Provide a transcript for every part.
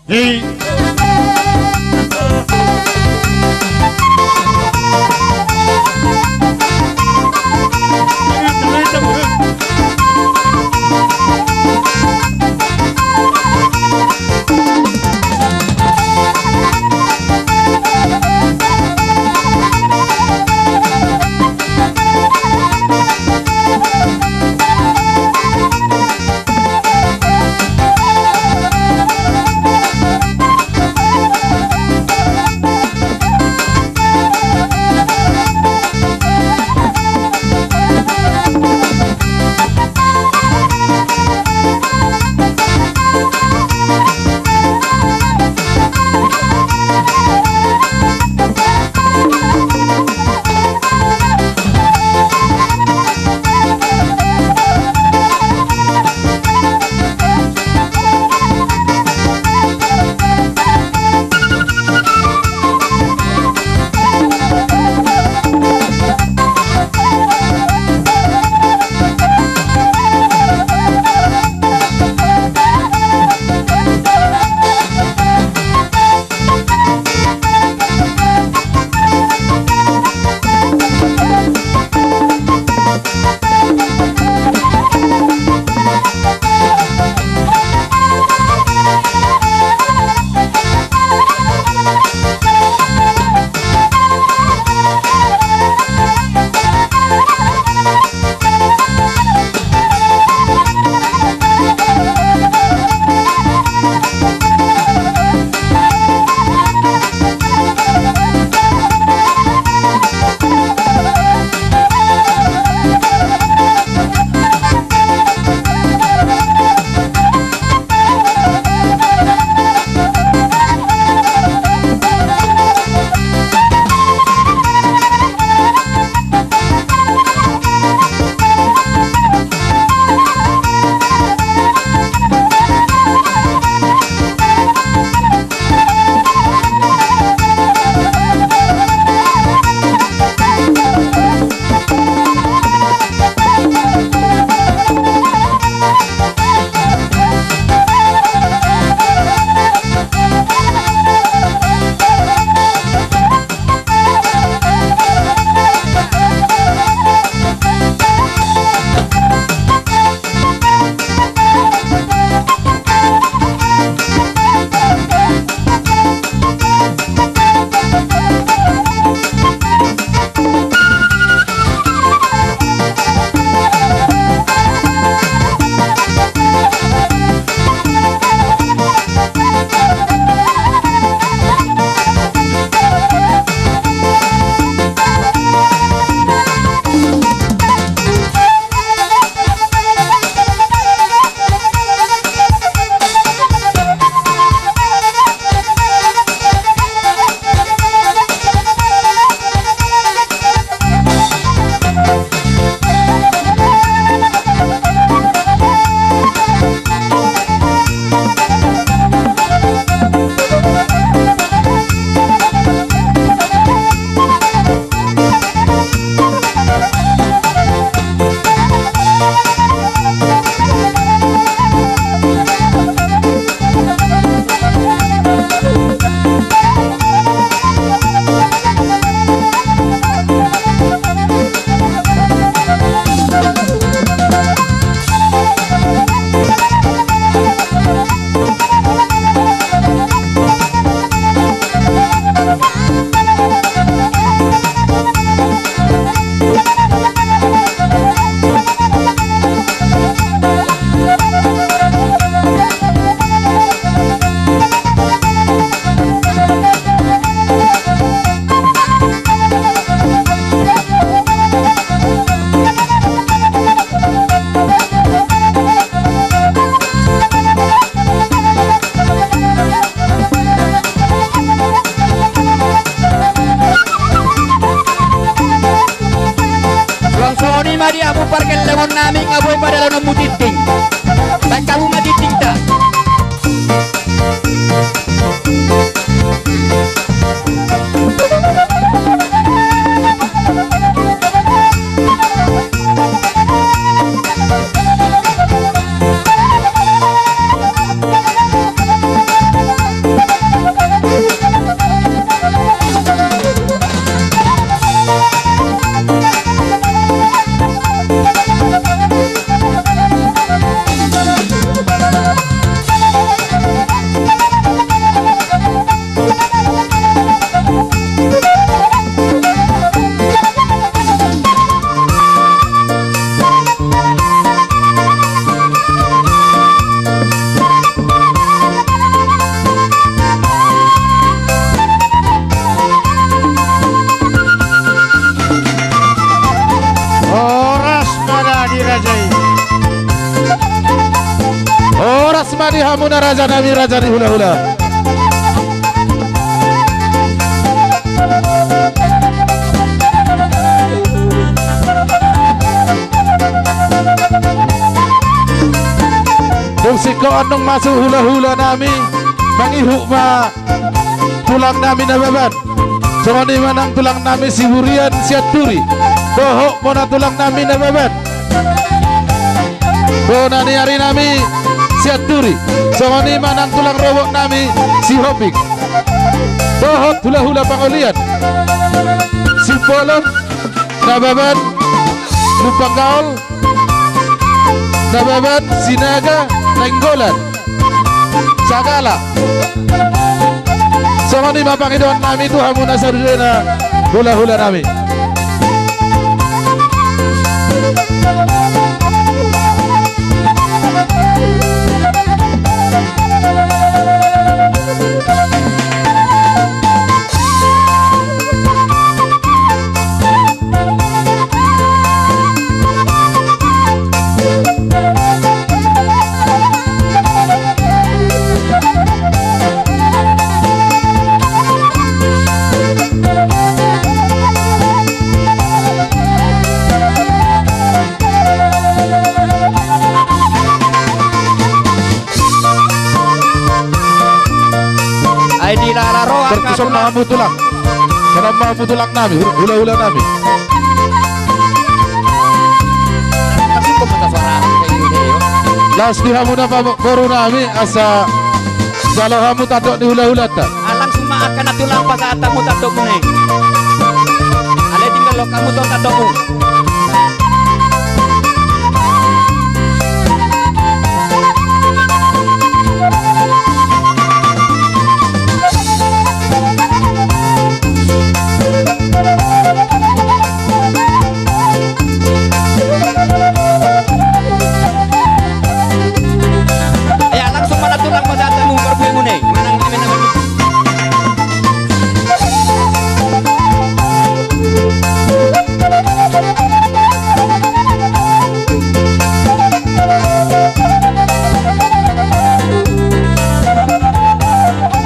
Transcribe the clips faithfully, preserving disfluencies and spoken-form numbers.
Hei. Suang songon i ma di hamu pargellengon nami, nga boi padalahononmu tinting. Baen hamu ma tintingta. Di hamuna raja nami, raja ni hulahula. Dung singkop annon masuk hulahula nami, mangihut ma tulang nami Nababan. Songon i ma nang tulang nami Siburian Sianturi. Dohot bona tulang nami Nababan, bona ni ari nami Sianturi. Songon i ma nang tulang rorobot nami Sihombing. Dohot hulahula pangolian Simbolon, Nababan, Lumban Gaol, Nababan, Sinaga, Nainggolan, Sagala. Songon i ma pangidoan nami tu hamuna saluhutna hulahula nami. Ai dilala ro angka tulang. Songon i ma hamu tulang. Songon i ma hamu tulang nami, hul-, hulahula nami. Laos di hamuna pa boru nami, asa jalo hamu tandok ni hulahulanta. Ah, langsung ma angka na tulang pasahat hamu tandokmuna i. Alai tinggal loas hamu tu tandokmu. Ya, langsung ma na tulang pasahat hamu parbuemuna i. Manang eme na manang.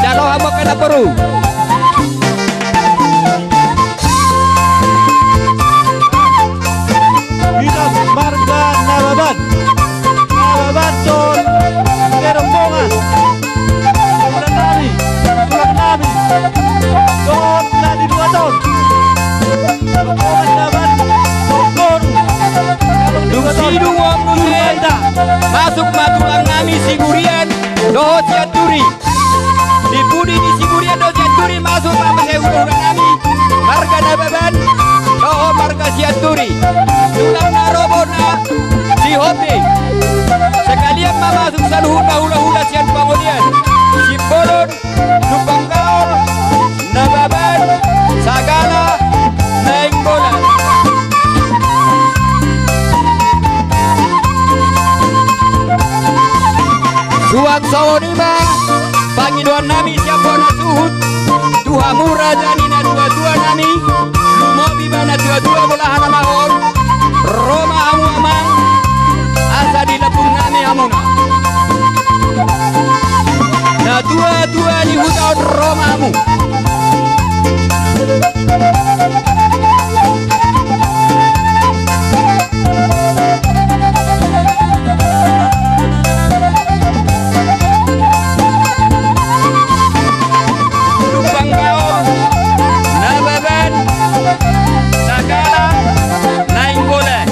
Jalo hamu angka na boru. Hita marga Nababan. Nababan dohot rombongan. Tulang nami, tulang nami. Dohot na di dua ton. Rombongan Nababan, dohot boru. Dung sidung on muse, masuk ma tulang nami Siburian dohot Sianturi. Di pudi ni Siburian dohot Sianturi masuk ma muse hulahula nami marga Nababan dohot marga Sianturi. Tulang na ro bona Sihombing. Sekalian ma masuk saluhutna hulahula sian pangolian Simbolon, Lumban Gaol, Nababan, Sagala, Nainggolan. Suang songon i ma pangidoan nami sian bona suhut tu hamu raja ni natuatua nami, lumobi ma natuatua bolahan amang on, ro ma hamu amang, asa dilambung nami hamuna. Natuatua ni huta on, ro ma hamu. Lumban Gaol, Nababan, Sagala, Nainggolan.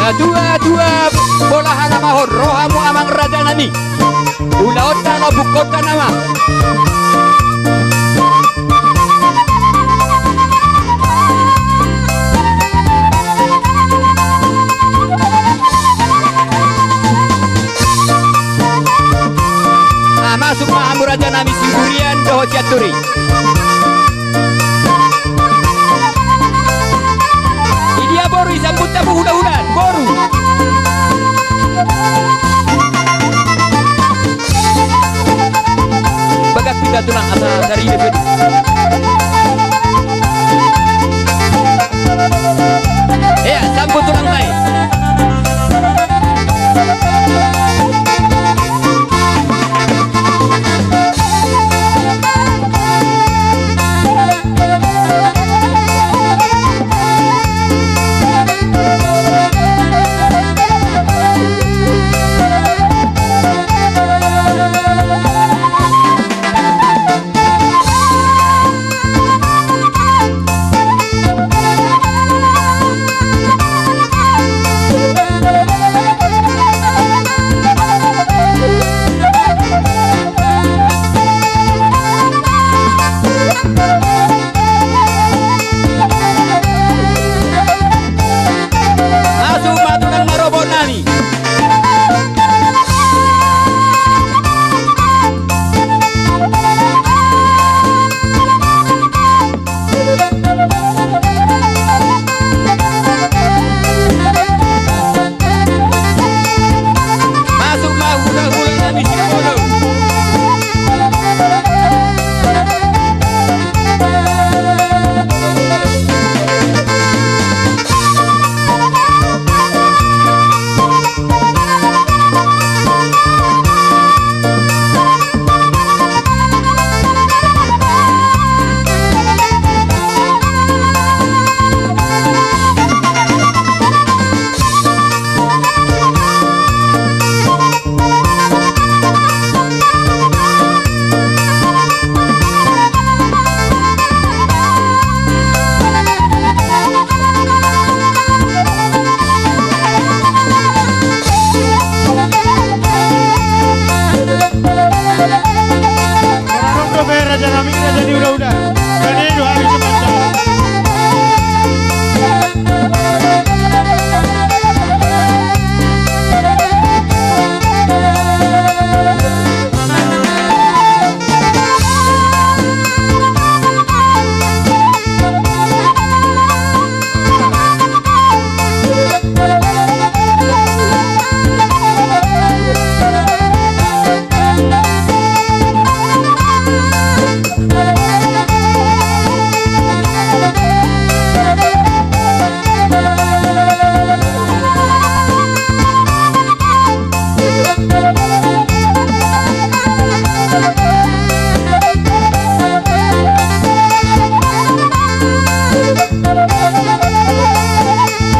Natuatua bolahan amang on, ro hamu amang raja nami. Ulaonta na bungkon ta nama. Masuk ma hamu raja nami Siburian dohot Sianturi. Idia boru i sambut hamu hula-hulaan boru. Bagak kita tulang asa dari depan. Ia, sambut tulang nai. Masuk ma tulang na ro boan nami. Masuk ma hula-hula nami Sipolo. Raja nami, raja ni hula-hula. Jadi, dua hari sebentar.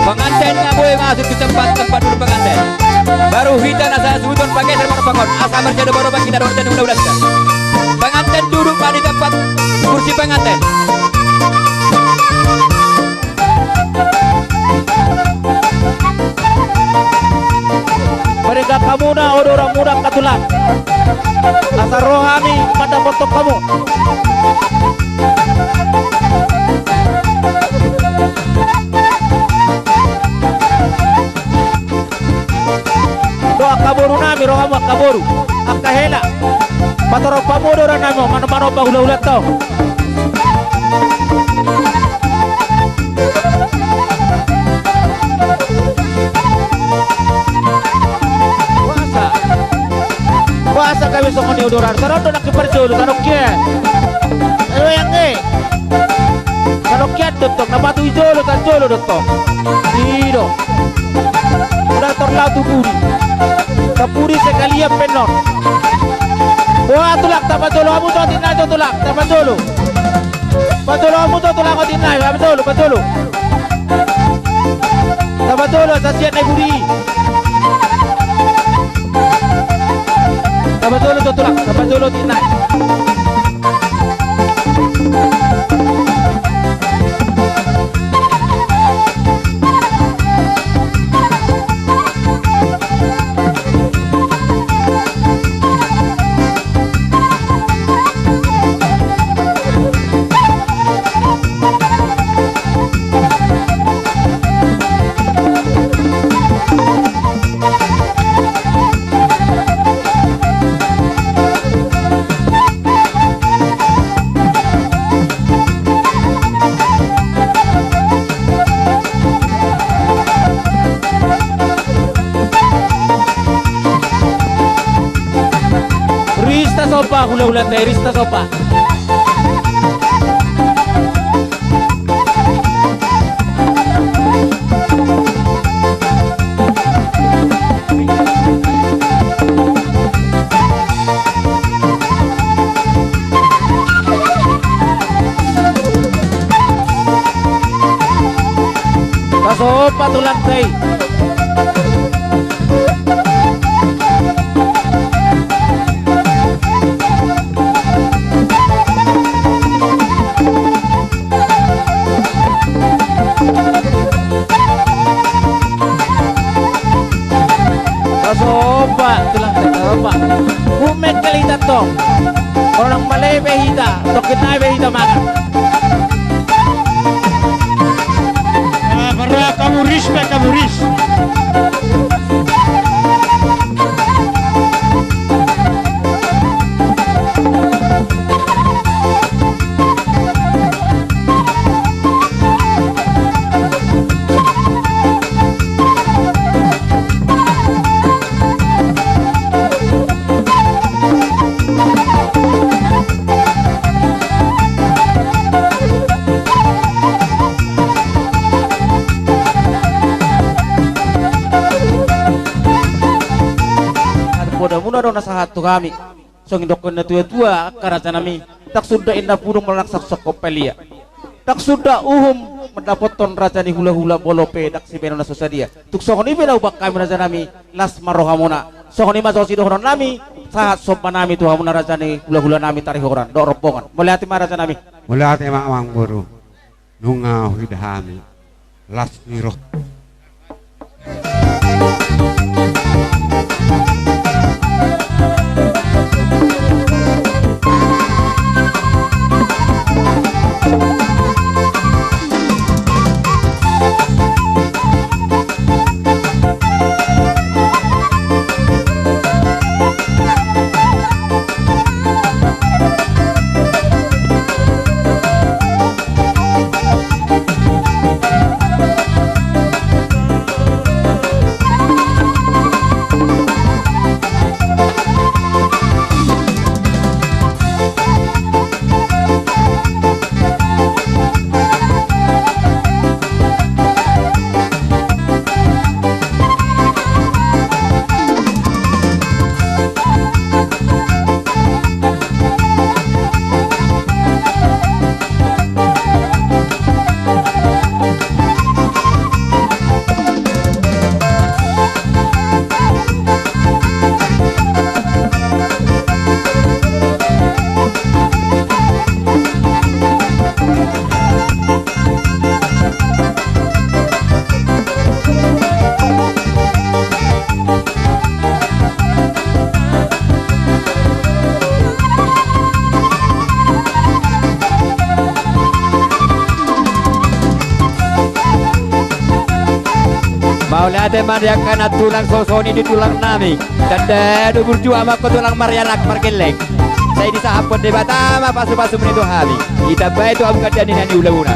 Pengantin na boi masuk tu tempat, tempat duduk pengantin. Baru hita na sahat suhut on pageser ma rompang on. Asa marsiadopan-dopan hita dohot hita ni hula-hula. Pengantin duduk ma di tempat kursi pengantin. Paringkat hamuna odoran muna angka tulang. Asa ro hami mandapothon hamu. Do angka boru nami, ro hamu angka boru, angka hela. Patorop hamu odoran nami on, manomba hula-hulanta on. Boasa? Boasa gabe songon i odoran? Tano do nangkin parjolo, tano kia. Elo yang e. Tano kia do tong, na patu i jolo, tan jolo do tong. I do. Uda tor laho tu pudi. Tapudi sekalian pe non. Boha tulang, tapajolo hamu tu otik nai tu tulang, tapajolo. Pajolo hamu tu tulang otik nai, pajolo, pajolo. Tapajolo, asa sian nai pudi. Tapajolo tu tulang, tapajolo otik nai. Sopa hulahula ta, iris ta sopa. Tasopa tulang ta i. Tasopa tulang ta, tasopa. Umengkel hita tong. Unang male be hita, tongkin nai be hita mangan. Ah, parra kamuris be, kamuris. Poda muna do na sahat tu hami. Songon didokkon na tua-tua angka raja nami, ndang suda inna pudung molo ndang saksongkop palia. Ndang suda uhum mandapothon raja ni hulahula molo pe ndang sibahenon na so sadia. Tung songon i pe na hubahen hami raja nami, las ma rohamuna. Songon i ma songon sidohonon nami, sahat somba nami tu hamuna raja ni hulahula nami Tarihoran dohot rombongan. Mauliate ma raja nami. Mauliate ma amangboru. Nunga huida hami las ni roha. Mauliate ma di angka nantulang, songon i di tulang nami. Tanda do burju amangko tulang marianak margelleng. Sai disahaphon Debata ma pasu-pasu muna tu hami. Ditambai tu hamu ganda ni na niulahuna.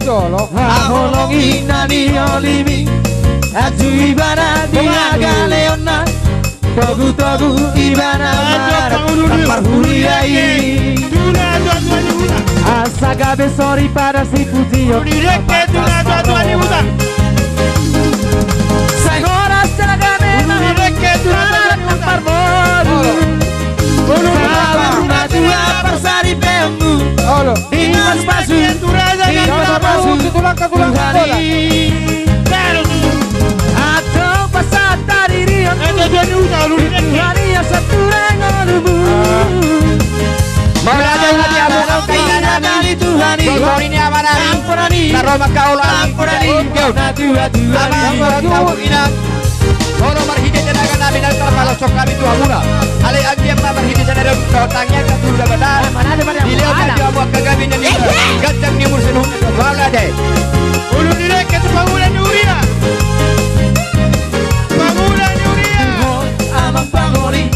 Tolo. Haholongi na niolimi, aju ibana di hagaleonna, togu-togu ibana marhuriai. Asa gabe soripada sipujion. Sai horas jala gabe na marboru. Saur matua parsaripeonmu. Dipasu-pasu, dipasu-pasu Tuhan i. Antong pasahat hadirionmu di Tuhan i asa ture ngolumu. Mauliate ma di hamu angka ina nami, di Tuhan i, di Tuhan i, di Tuhan i. Na ro mangkaholongi. Amang, ina. Molo marhite tenaga nami na tarpaloshon hami tu hamuna. Alai anggiat ma marhite sadari on dohot tangiang na tu Debata. Dilehon ma di hamu angka gabe na niula, ganjang ni umur, sehat selalu. Ulu ni dengke tu pangula ni huria. Pangula ni huria. Amang pangoli,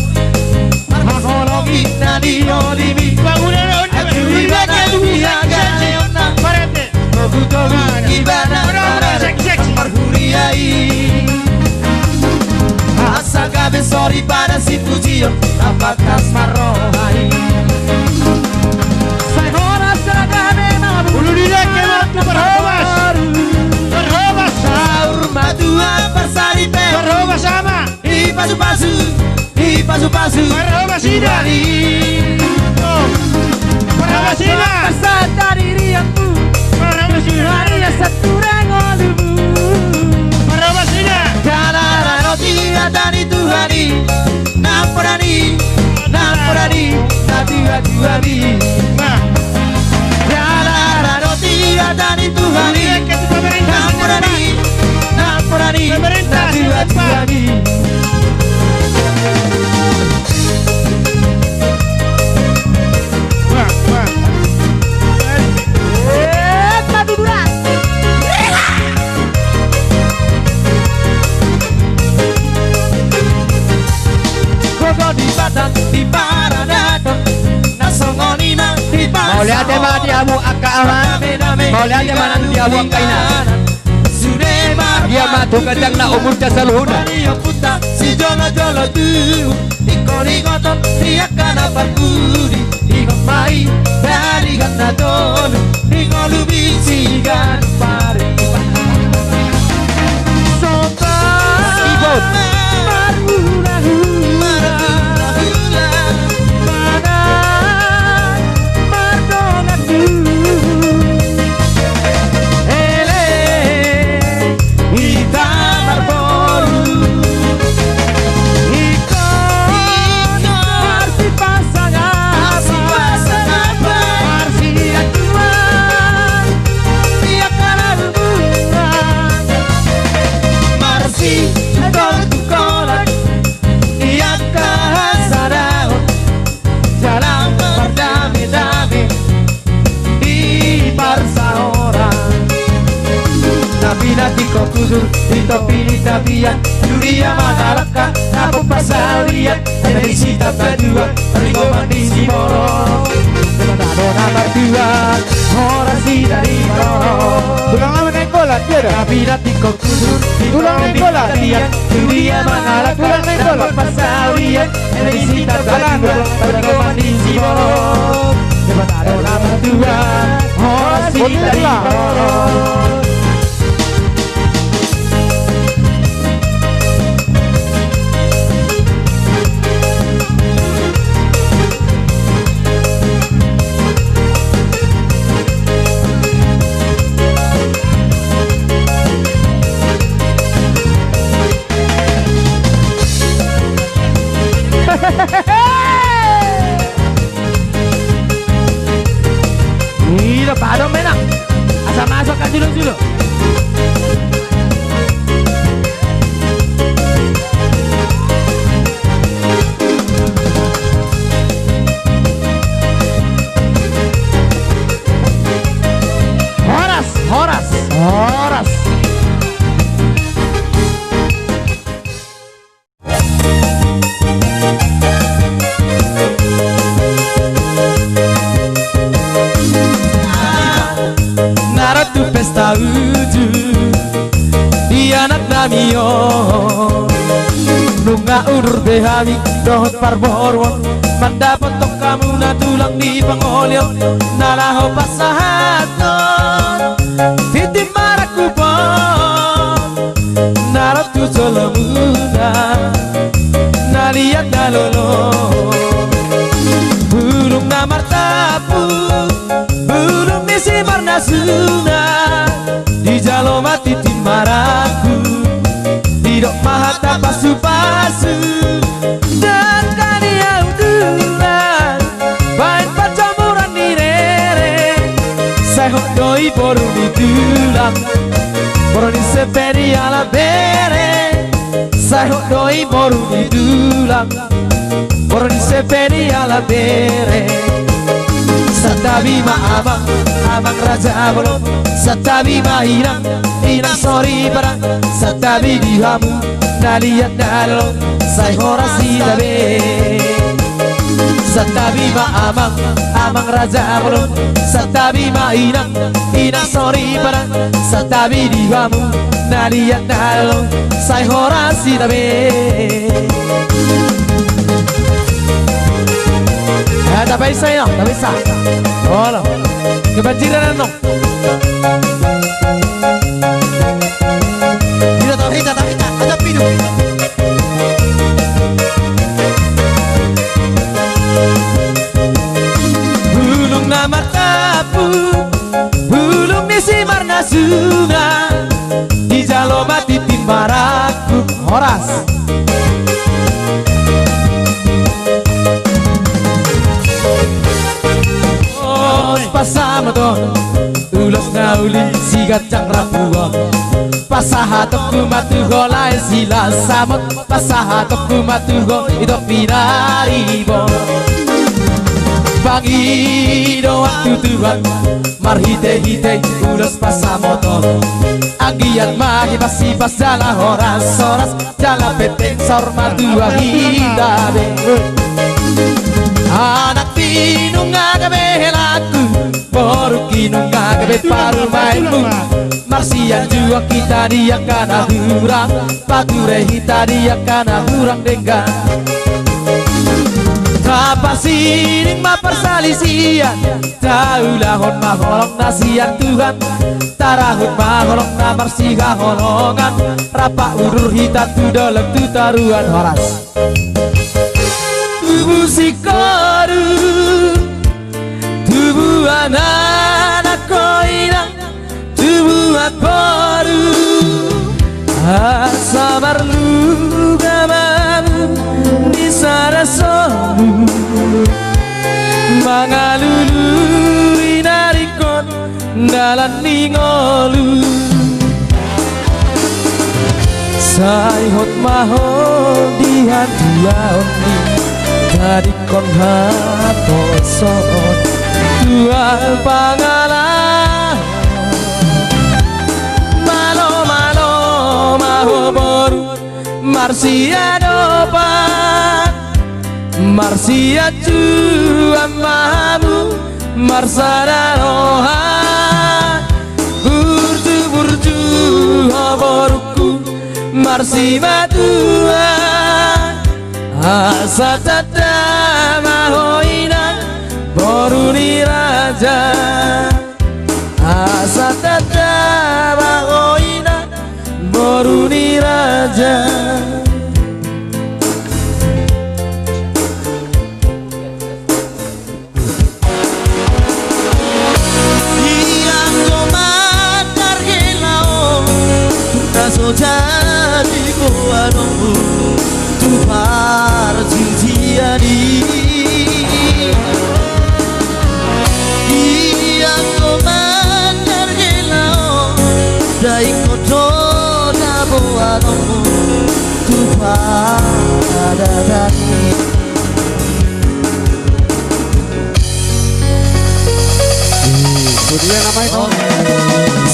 marhaholongi na niolimi. Pangula ni huria. Aju ibana di hagaleonna. Parete. Togu-togu ibana marhuriai. Asa gabe soripada sipujion, na tangkas marroha i. Sai horas jala gabe na marboru. Ulu ni dengke ma tu parhobas. Parhobas. Saur matua parsaripeon. Parhobas, amang. Dipasu-pasu, dipasu-pasu. Parhobas ina. Parhobas ina. Pasahat hadirionmu. Parhobas ina. Di Tuhan i asa ture ngolumu. Parhobas ina. Jala rap dohot hata ni Tuhan i, nampuna ni, nampuna ni natuatuami. Jala rap dohot hata ni Tuhan i, nampuna ni, nampuna ni natuatuami. Gogo di badan, di paradaton, na songon i nang di bangsa. Mauliate ma di hamu angka amang. Mauliate ma nang di hamu angka ina. Sude ma. Dia ma tu ganjang na umurta saluhutna. Sijolo-jolo tu, ingkon ingoton di angka na parpudi. Ingot ma i, dalihan na tolu, di ngolu bisi ganup pariban. Sombong marhula-hula, manang mardongan tu. Elek hita marboru. Ingkon marsipasangapan, marsiatuan, di angka na bungka, marsitungkol-tungkolan, di angka hasadaon, jala mardame-dame di parsaoran. Tapi na tingkos hujur di topi ni tapian, di huria Mangalangka na pompasahat liat, eme di sitamba dua, ringgit ma di siborok. Debata do na martua, horas hita di parorot. Tulang nama naik bola, dia dah. Tapi na tingkos hujur di topi ni tapian, di huria Mangalangka na pompasahat liat, eme di sitamba dua, ringgit ma di siborok. Debata do na martua, horas hita di parorot. Ida pado menang. Asa masuk kan dulu dulu. Horas, horas, horas. Na ro tu pesta Dur be hami dohot parboruon mandapothon hamuna tulang ni pangolian na laho pasahathon tintin marangkup on na ro tu jolomuna na liat na lolo. Bulung na martampuk, bulung ni simarnasuna, dijalo ma tintin marangkup, didok ma hata pasupasu. Dangka ni ahu tulang, baen panjomuran ni rere, sai hot do i boru ni tulang, boru ni Sepedi ala bere, sai hot do i boru ni tulang, boru ni Sepedi ala bere. Santabi ma amang, amang raja bolon, santabi ma inang, inang soripada, santabi di hamu na liat na lolo, sai horas hita be. Santabi ma amang, amang raja bolon, santabi ma inang, inang soripada, santabi di hamu na liat na lolo, sai horas hita be. Eh, tapaisa ya, tapaisa. Olo. Kebanjiran anong. Hita, hita, hita, hita. Ada pidu. Bulung na martampuk, bulung ni simarnasuna, dijalo ma tintin marangkup. Horas. Ulos pasamoton, ulos na uli siganjang rambu on. Pasahatonku ma tu ho lae Silasamot, pasahatonku ma tu ho ito pinaribot. Pangidoan tu Tuhan marhitehite ulos pasamoton, anggiat ma hipashipas jala horashoras, jala pepeng saur matua hita be. Anak pinungka gabe helangku, boru pinungka gabe parumaenmu, marsianjuang hita di angka na hurang, pature hita di angka na hurang denggan. Taparsining ma parsalisian, taulahon ma holong na sian Tuhan, tarahut ma holong na marsihaholongan, rap paudur hita tu dolok tu toruan. Horas. Tubu singkoru, tubu anak, anak ho inang, tubu anak boru, asa marluga ma hamu di sada sobu, mangalului na ringkot dalan ni ngolu. Sai hot ma ho di hatuaon i, tadingkon haposoon tu pangalaho. Malo, malo ma ho boru, marsiadopan, marsianjuan ma hamu, marsada roha. Burju, burju ho borungku, marsimatua, asa tanda ma ho inang, boru ni raja. Asa tanda ma ho inang, boru ni raja. Ia anggo mandar hela on, na so jadi boanonmu tu parjiljian i. Ia anggo mandar hela on, dai ingkon do da boanonmu tu paradaton i.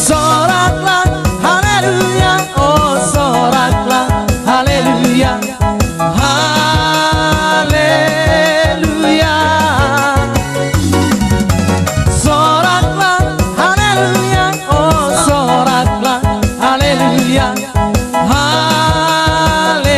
Sorak lang, haleluya, o sorak lang, haleluya, haleluya. Sorak lang, haleluya, o sorak lang, haleluya, haleluya.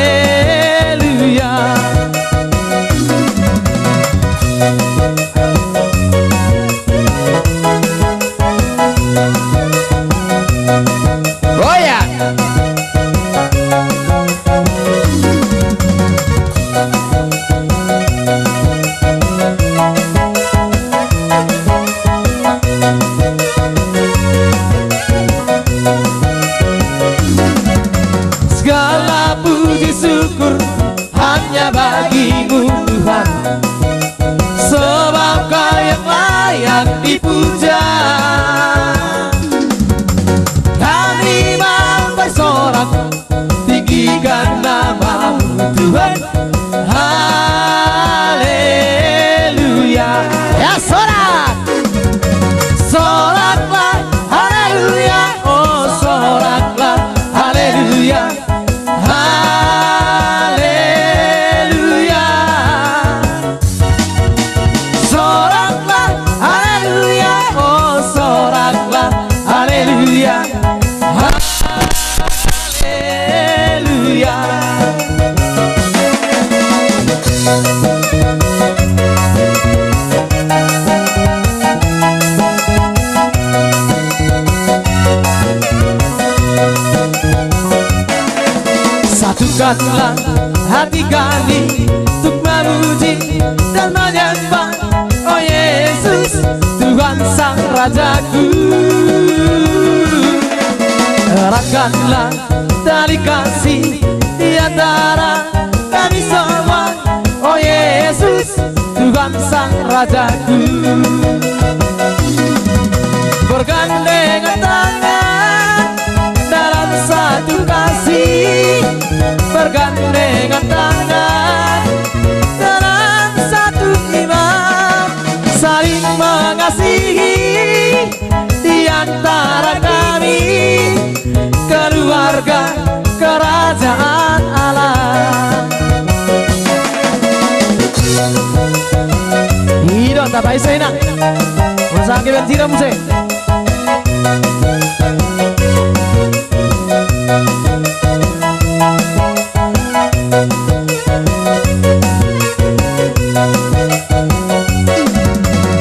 Rajaku, eratkanlah tali kasih di antara kami semua, oh Yesus, Tuhan Sang Rajaku. Bergandengan tangan dalam satu kasih, bergandengan tangan dalam satu iman, saling mengasihi di antara kami, keluarga kerajaan Allah. I do, tapaisa i na. Masa angke ben sira muse.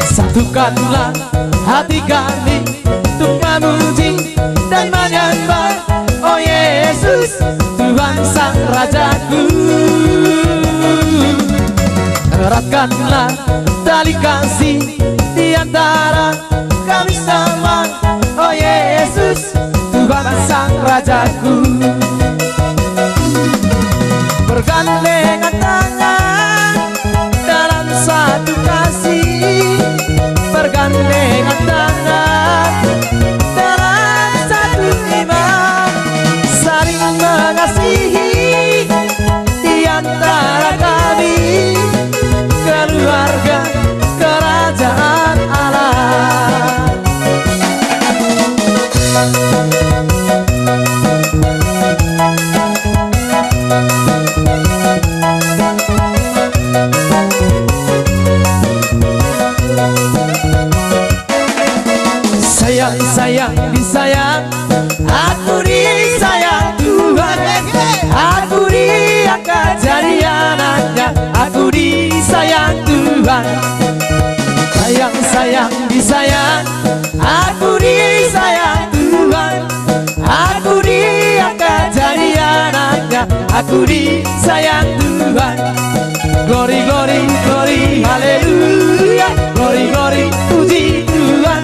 Satukanlah hati kami untuk memuji dan menyembah, oh Yesus, Tuhan Sang Rajaku. Eratkanlah tali kasih di antara kami semua, oh Yesus, Tuhan Sang Rajaku. Bergandengan tangan dalam satu kasih, bergandengan tangan dalam satu iman, saling mengasihi di antara kami, keluarga kerajaan Allah. Sayang, sayang, disayang, aku disayang Tuhan. Aku diangkat jadi anaknya, aku disayang Tuhan. Sayang, sayang, disayang, aku disayang Tuhan. Aku diangkat jadi anaknya, aku disayang Tuhan. Glory, glory, glory, haleluya. Glory, glory, puji Tuhan.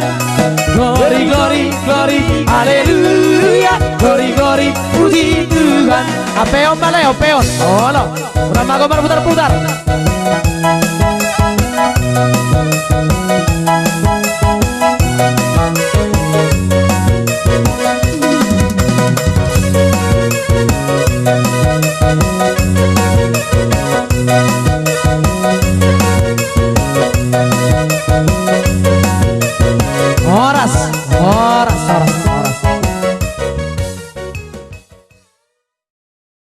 Glory, glory, glory, haleluya. Glory, glory, puji Tuhan. Ampe on ma, Leo, ampe on. Olo. Ura mago marputar-putar.